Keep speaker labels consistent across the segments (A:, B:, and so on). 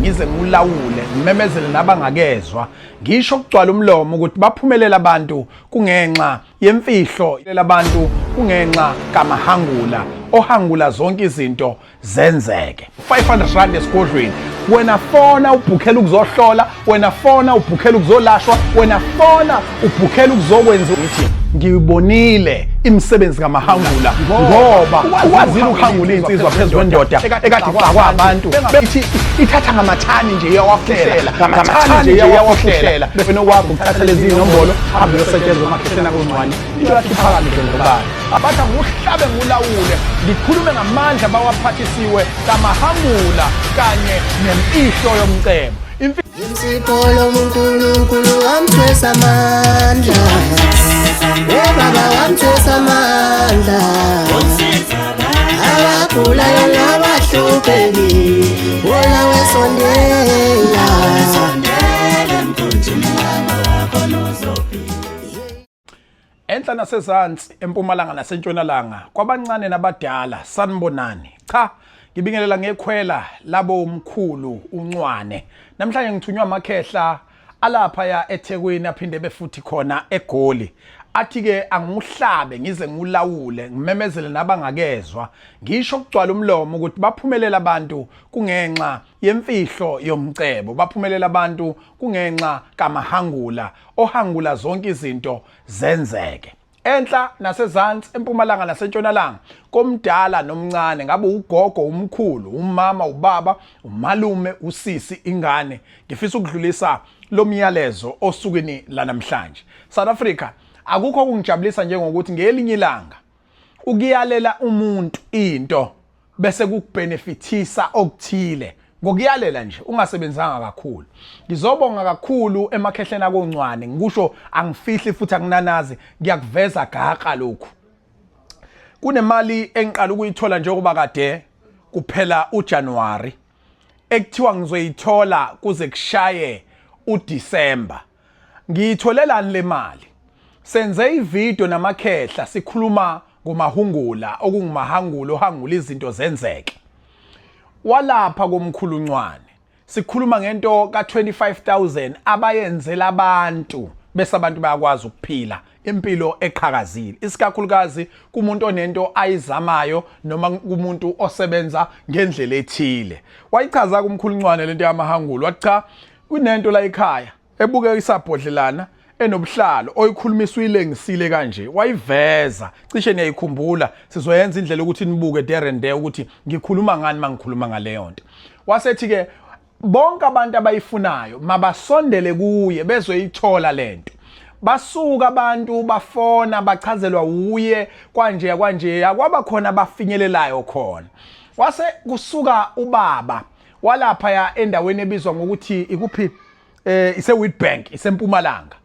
A: ngize ngiwulawule, ngimemezele nabangakezwa, ngisho kugcwala umlomo ukuthi baphumelela abantu kungenxa yemfihlo labantu, kungenxa kamahangula ohangula zonke izinto zenzeke. R500 esigodlweni, wena fona ubhukhela ukuzohlola, wena fona ubhukhela ukuzolashwa, wena fona ubhukhela ukuzokwenza. Ngithi ngiyibonile imisebenzi kamahangula, ngoba ukwazile ukuhangula iy'nsizwa phezu kwendoda ekade ixakwa abantu, bethi ithatha ngamathani nje iyawafuhlela, ngamathani nje iyawafuhlela. Wena okwakho ukuthatha lezi inombolo, hambe uyosetshenzwa emakhehleni akoncwane, into yakho iphakame dlondlobala. Abathi anguhlabe ngulawule, ngikhulume ngamandla bawaphathisiwe kamahangula kanye nemfihlo yomcebo.
B: Insipho lobuNkulunkulu wamthwesa amandla. Oh baba, wamthwesa amandla. Abagulayo nabahluphekile, wona wesondela.
A: Enhla nasezansi, empumalanga nasentshonalanga, kwabancane nabadala, sanibonani. Cha, ngibingelela ngekhwela labo mkhulu uNcwane. Namhlanje ngithunywa amakhehla alapha ya eThekwini, aphinde befuthi khona eGoli. Athi ke angiwuhlabe ngize ngiwulawule, ngimemezele nabangakezwa, ngisho kugcwala umlomo ukuthi baphumelela abantu kungenxa yemfihlo yomcebo, baphumelela abantu kungenxa kamahangula ohangula zonke izinto zenzeke. Enhla nasezansi, empumalanga nasentshonalanga, komdala nomncane, ngabe ugogo, umkhulu, umama, ubaba, umalume, usisi, ingane, ngifisa ukudlulisa lo myalezo osukwini lanamhlanje. South Africa, akukho okungijabulisa njengokuthi ngelinye ilanga ukuyalela umuntu into bese kukubenefithisa okuthile ngokuyalela nje ungasebenzanga kakhulu. Ngizobonga kakhulu emakhehleni akoncwane, ngikusho angifihli futhi akunanazi, ngiyakuveza gaqa lokhu. Kunemali engiqala ukuyithola njengoba kade kuphela uJanuary, ekuthiwa ngizoyithola kuze kushaye uDecember. Ngiyitholelani le mali? Senze ivideo namakhehla sikhuluma ngomahungula, okungumahangula ohangula izinto zenzeke. Walapha komkhulu Ncwane sikhuluma ngento ka-25,000 abayenzela abantu, bese abantu bayakwazi ukuphila impilo eqhakazile, isikakhulukazi kumuntu onento ayizamayo noma kumuntu osebenza ngendlela ethile. Wayichaza kumkhulu Ncwane lento yamahangula, wathi cha, kunento la ekhaya ebukeka isabhodlelana enobuhlalo oyikhulumisa uyilengisile kanje, wayiveza. Cishe niyayikhumbula, sizoyenza indlela ukuthi nibuke there and there ukuthi ngikhuluma ngani mangikhuluma ngaleyo nto. Wasethi ke bonke abantu abayifunayo mabasondele kuye bezoyithola lento. Basuka abantu bafona, bachazelwa uye kwanje kwanje, kwaba khona abafinyelelayo khona. Wase kusuka ubaba walapha ya endaweni ebizwa ngokuthi ikuphi, ise Witbank, isempumalanga.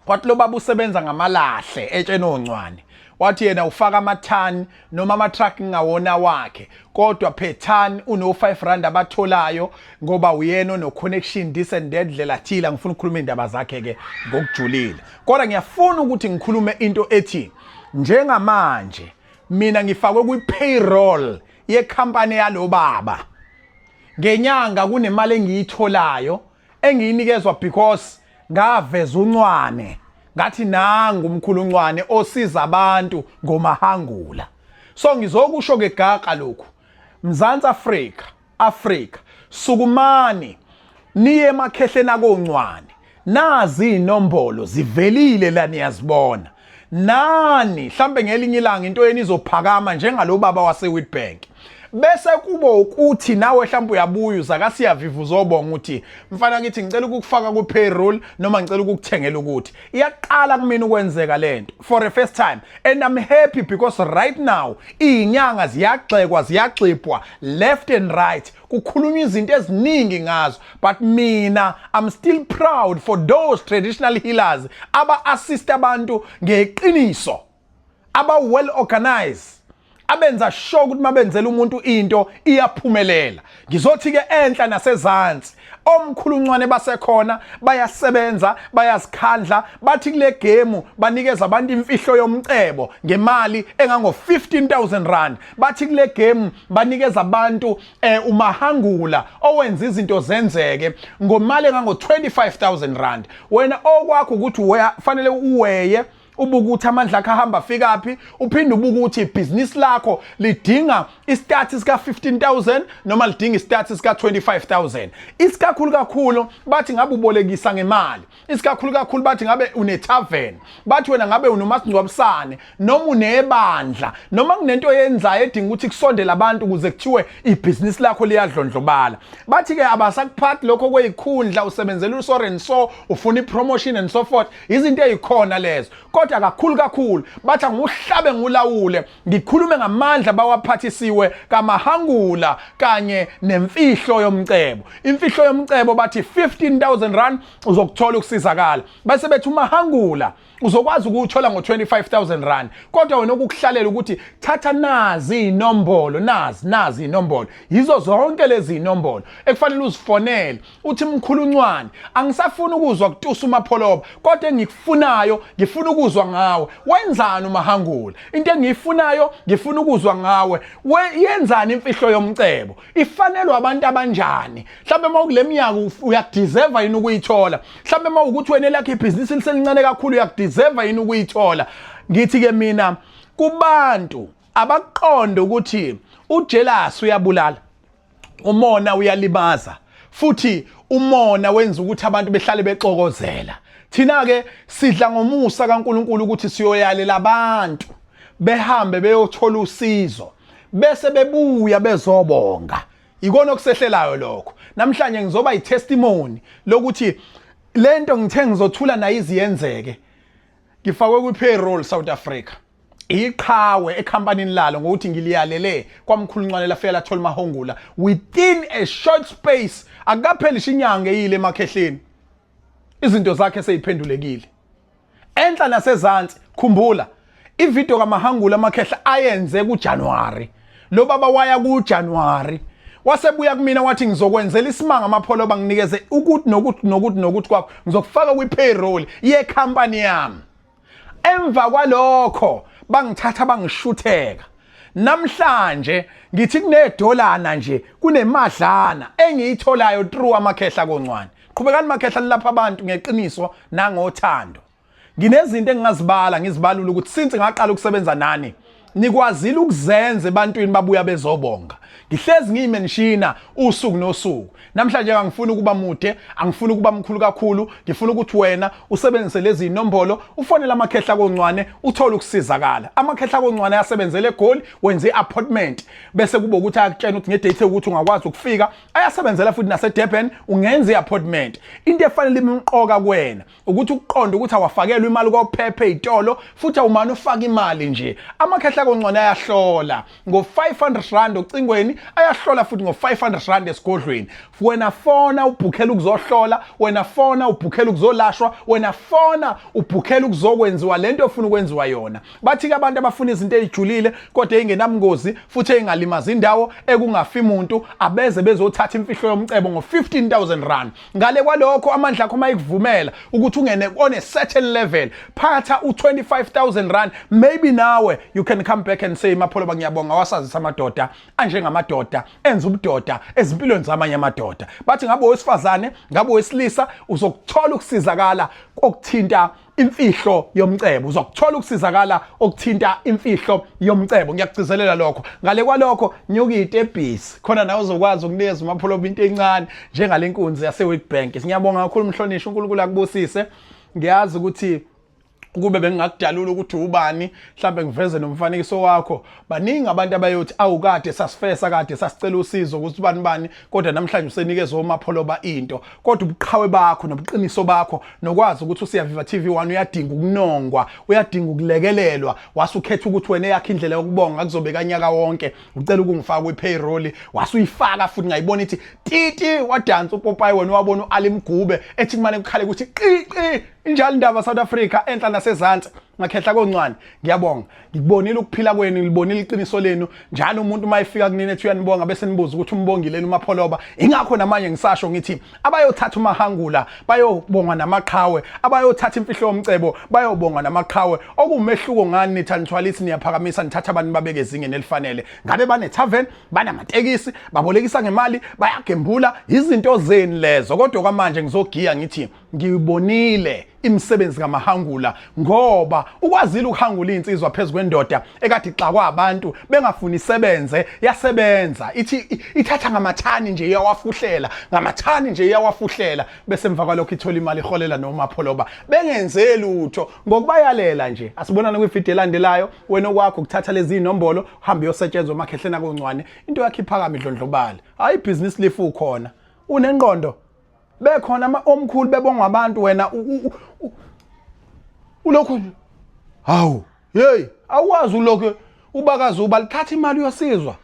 A: Kwathi lo baba usebenza ngamalahle etsheni oncwane, wathi yena ufaka amathani noma ama-truck ngawona wakhe, kodwa per ton uno R5 abatholayo ngoba uyena ono connection, this and that, ndlela thile. Ngifuna ukukhuluma indaba zakhe ke ngokujulile, kodwa ngiyafuna ukuthi ngikhulume into ethi njengamanje mina ngifakwe kwi-payroll yekhampani yalo baba. Ngenyanga kunemali engiyitholayo engiyinikezwa because ngaveza uncwane, ngathi nangu umkhulu uNcwane osiza abantu ngomahangula. So ngizokusho ke gaqa lokhu, Mzansi Afrika, Afrika, sukumani niye emakhehleni akoncwane. Nazi inombolo zivelile la, niyazibona nani. Mhlambe ngelinye ilanga into yeni izophakama njengalo baba wase Witbank, bese kubo ukuthi nawe mhlawumbe uyabuya uza kasiyaviva uzobonga ukuthi mfana ngithi ngicela ukukufaka ku payroll noma ngicela ukukuthengela ukuthi. Iyaqala kumina ukwenzeka lento for the first time and I'm happy because right now izinyanga ziyagxekwa, ziyagxibhwa left and right, kukhulunywa izinto eziningi ngazo, but mina I'm still proud for those traditional healers aba assist abantu ngeqiniso, aba well organized, Abenza sure ukuthi mabenzela umuntu into iyaphumelela. Ngizothi ke enhla nasezansi omkhuluncwane basekhona, bayasebenza, bayazikhandla. Bathi kule game banikeza abantu imfihlo yomcebo ngemali engango 15000 rand. Bathi kule game banikeza abantu umahangula owenza izinto zenzeke ngomali engango 25000 rand. Wena okwakho ukuthi fanele uweye, ubuka ukuthi amandla akho ahamba afikaphi, uphinde ubuka ukuthi ibhizinisi lakho lidinga istart sika 15000 noma lidinga istart sika 25000. Isikakhulu kakhulu bathi ngabe ubolekisa ngemali, isikakhulu kakhulu bathi ngabe une-tavern, bathi wena ngabe unomasingcwabisane noma unebandla noma kunento oyenzayo edinga ukuthi kusondele abantu ukuze kuthiwe ibhizinisi lakho liyadlondlobala. Bathi-ke abasakuphathi lokho kweyikhundla, usebenzela u-so and so, ufuna i-promotion and so forth, izinto ezikhona lezo. Kodwa kakhulu kakhulu bathi anguhlabe ngulawule, ngikhulume ngamandla bawaphathisiwe kamahangula kanye nemfihlo yomcebo. Imfihlo yomcebo bathi 15000 rand uzokuthola ukusizakala. Base bethi umahangula uzokwazi ukuthola ngo-25000 rand, kodwa wena okukuhlalela ukuthi thatha nazi inombolo, nazi inombolo, yizo zonke lezi inombolo ekufanele uzifonele, uthi mkhuluncwane angisafuni ukuzwa kutusa umapholoba, kodwa engikufunayo ngifuna ukuzwa ngawe, wenzani umahangula? Into engiyifunayo ngifuna ukuzwa ngawe, yenzani imfihlo yomcebo? Ifanelwe abantu abanjani? Mhlawumbe uma ukule minyaka uyakudeserve yini ukuyithola? Mhlawumbe uma ukuthi wena elakho ibhizinisi liselincane kakhulu, uyakudeserve yini ukuyithola? Ngithi ke mina kubantu abaqonde ukuthi ujealous uyabulala, umona uyalimaza, futhi umona wenza ukuthi abantu behlale bexokozela. Thina ke sidla ngomusa kaNkuluNkulu ukuthi siyoyalela abantu behambe beyothola usizo, bese bebuya bezobonga. Ikona okusehlelayo lokho. Namhlanje ngizoba itestimony lokuthi lento ngithe ngizothula nayo iziyenzeke. Ngifakwe kwi-payroll South Africa, iqhawe ekhampanini lalo ngokuthi ngiliyalele kwamkhuluncwane, lafika lathola umahongula within a short space. Akukapheli inyanga eyile emakhehleni, izinto zakhe seyiphendulekile enhla nasezansi. Khumbula ivideo kaMahangula amakhehla ayenze kuJanuary. Lo baba waya kuJanuary, wasebuya kumina wathi ngizokwenzela isimanga amapholo, banginikeze ukuthi nokuthi nokuthi nokuthi kwakho, ngizokufaka kwi-payroll ye-company yami. Emva kwalokho bangithatha bangishutheka. Namhlanje ngithi kunedolana nje, kunemadlana engiyitholayo through amakhehla koncwane. Qhubekani makhehla, nilapha abantu ngeqiniso nangothando. Nginezinto engingazibala ngizibalula ukuthi since ngaqala ukusebenza nani nikwazile ukuzenza ebantwini, babuya bezobonga. Ngihlezi ngiyimenshina usuku nosuku. Namhlanje angifuni ukuba mude, angifuni ukuba mkhulu kakhulu, ngifuna ukuthi wena usebenzise lezi inombolo, ufonele amakhehla koncwane, uthole ukusizakala. Amakhehla koncwane ayasebenzela eGoli, wenze i-appointment bese kuba ukuthi ayakutshena ukuthi ngedate ukuthi ungakwazi ukufika. Ayasebenzela futhi naseDurban, ungenza i-appointment. Into efanele imqoka kuwena ukuthi ukuqonda ukuthi awafakelwe imali kophepha ezitolo, futhi awumane ufaka imali nje. Amakhehla koncwane ayahlola ngo-500 rand ocingweni, ayahlola futhi ngo-500 rand esigodlweni. Wena fona ubhukhela ukuzohlola, wena fona ubhukhela ukuzolashwa, wena fona ubhukhela ukuzokwenziwa lento ofuna ukwenziwa yona. Bathi-ke abantu abafuna izinto ey'julile kodwa ey'ngenabungozi futhi ey'ngalimazi indawo ekungafi muntu, abeze bezothatha imfihlo yomcebo ngo-15000 rand. Ngale kwalokho, amandla akho mayikuvumela ukuthi ungene on a certain level, phatha u-25000 rand. Maybe nawe you can come back and say, "Mapholoba, ngiyabonga, wasazisa amadoda anjengamadoda enza ubudoda ezimpilweni zamanye amadoda." Bathi ngabe owesifazane, ngabe owesilisa, uzokuthola ukusizakala okuthinta imfihlo yomcebo, uzokuthola ukusizakala okuthinta imfihlo yomcebo. Ngiyakugcizelela lokho. Ngale kwalokho, nyuka itebhisi khona nawe uzokwazi ukunikeza umapholoba into encane njengale nkunzi yase-Witbank. Ngiyabonga kakhulu mhlonishwa, uNkulunkulu akubusise. Ngiyazi ukuthi ukube bengingakudalula ukuthi ubani, mhlambe ngiveze nomfanekiso wakho, baningi abantu abayothi awukade sasifesa, kade sasicela usizo ukuthi bani bani, kodwa namhlanje usenikezwe umapholoba into. Kodwa ubuqhawe bakho nobuqiniso bakho nokwazi ukuthi uSiyaviva TV1 uyadinga ukunongwa, uyadinga ukulekelelwa, wasukhetha ukuthi wena eyakhe indlela yokubonga kuzobe kanyaka wonke ucela ukungifaka kwi-payroll, wasuyifaka futhi ngayibona ithi titi, wadansa upopayi wena, wabona u-Ali Mgube ethi kumane kukhale ukuthi qiqi. Injalo indaba South Africa, enhla nasezansi. Ngakhehla koncwane, ngiyabonga. Ngikubonile ukuphila kwenu, ngilibonile iqiniso lenu. Njalo umuntu uma efika kunini ethi uyanibonga bese nibuza ukuthi umbongile uMapholoba. Ingakho namanje ngisasho ngithi abayothatha uMahangula bayobongwa namaqhawe, abayothatha imfihlo yomcebo bayobongwa namaqhawe. Okuwumehluko ngani nithi anithwalisi niyaphakamisa nithatha abantu babeke ezingeni elifanele. Ngabe bane tavern, banamatekisi, babolekisa ngemali, bayagembula, izinto zenu lezo. Kodwa kwamanje ngizogiya ngithi ngiyibonile imisebenzi kaMahangula ngoba ukwazile ukuhangula insizwa phezu kwendoda ekade ixakwa abantu bengafuni isebenze yasebenza ithi ithatha ngamathani nje iyawafuhlela ngamathani nje iyawafuhlela bese emva kwalokho ithola imali iholela noMapholoba bengenze lutho ngokubayalela nje. Asibonane kwivideo elandelayo. Wena okwakho ukuthatha lezi inombolo uhambe uyosetshenzwa emakhehleni akoncwane, into yakho iphakame idlondlobale. Hayi ibhizinisi lifu ukhona unengqondo bekhona ama omkhulu bebongwa abantu wena ulokhu hawu hey awukwazi ulokhu ubakazi uba lithatha imali uyosizwa.